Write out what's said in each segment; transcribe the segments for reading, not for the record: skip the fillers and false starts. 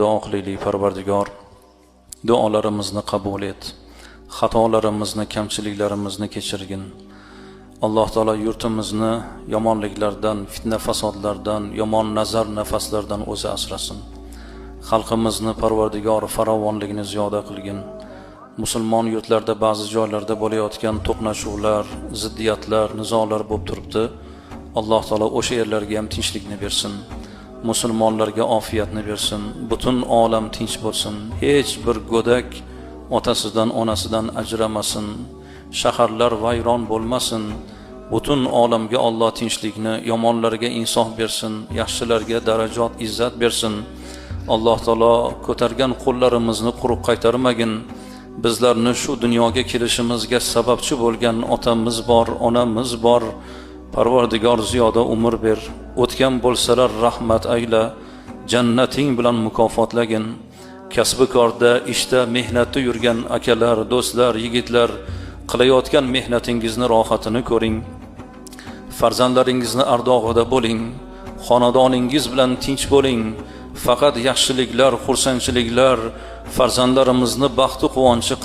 Duo qilaylik. Parvardigor, duolarimizni qabul et, xatolarimizni, kamchiliklarimizni kechirgin. Alloh taolo yurtimizni yomonliklardan, fitna fasodlardan, yomon nazar nafaslardan o'zi asrasin. Xalqimizni, Parvardigor, farovonligini ziyoda qilgin. Musulmon yurtlarda ba'zi joylarda bo'layotgan to'qnashuvlar, ziddiyatlar, nizolar bo'lib turibdi. Alloh taolo o'sha yerlarga ham tinchlikni bersin, musulmonlarga ofiyatni bersin, butun olam tinch bo'lsin, hech bir go'dak otasidan, onasidan ajramasin, shaharlar vayron bo'lmasin. Butun olamga Olloh tinchlikni, yomonlarga insof bersin, yaxshilarga darajot, izzat bersin. Alloh taolo ko'targan qo'llarimizni quruq qaytarmagin. Bizlarni shu dunyoga kelishimizga sababchi bo'lgan otamiz bor, onamiz bor. Parvardigor, ziyoda umr ber, o'tgan bo'lsalar, rahmat ayla, jannating bilan mukofotlagin. Kasbi korda, ishda, mehnatda yurgan akalar, do'stlar, yigitlar, qilayotgan mehnatingizni rohatini ko'ring, farzandlaringizni ardog'ida bo'ling, xonadoningiz bilan tinch bo'ling. Faqat yaxshiliklar, xursandchiliklar, farzandlarimizni baxti, quvonchi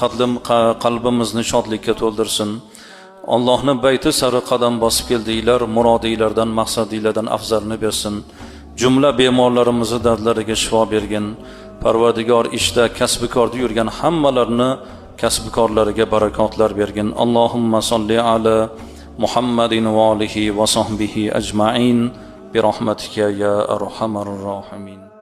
qalbimizni shodlikka to'ldirsin. Allohni bayti sari qadam bosib keldinglar, murodinglardan, maqsadinglardan afzalini bersin. Jumla bemorlarimizni dardlariga shifo bergin, Parvardigor. Ishda, kasbi korda yurgan hammalarni kasbi korlariga barakotlar bergin. Allohumma solli ala Muhammadin va alihi va sahbihi ajmain bi rahmatika ya arhamar rohimin.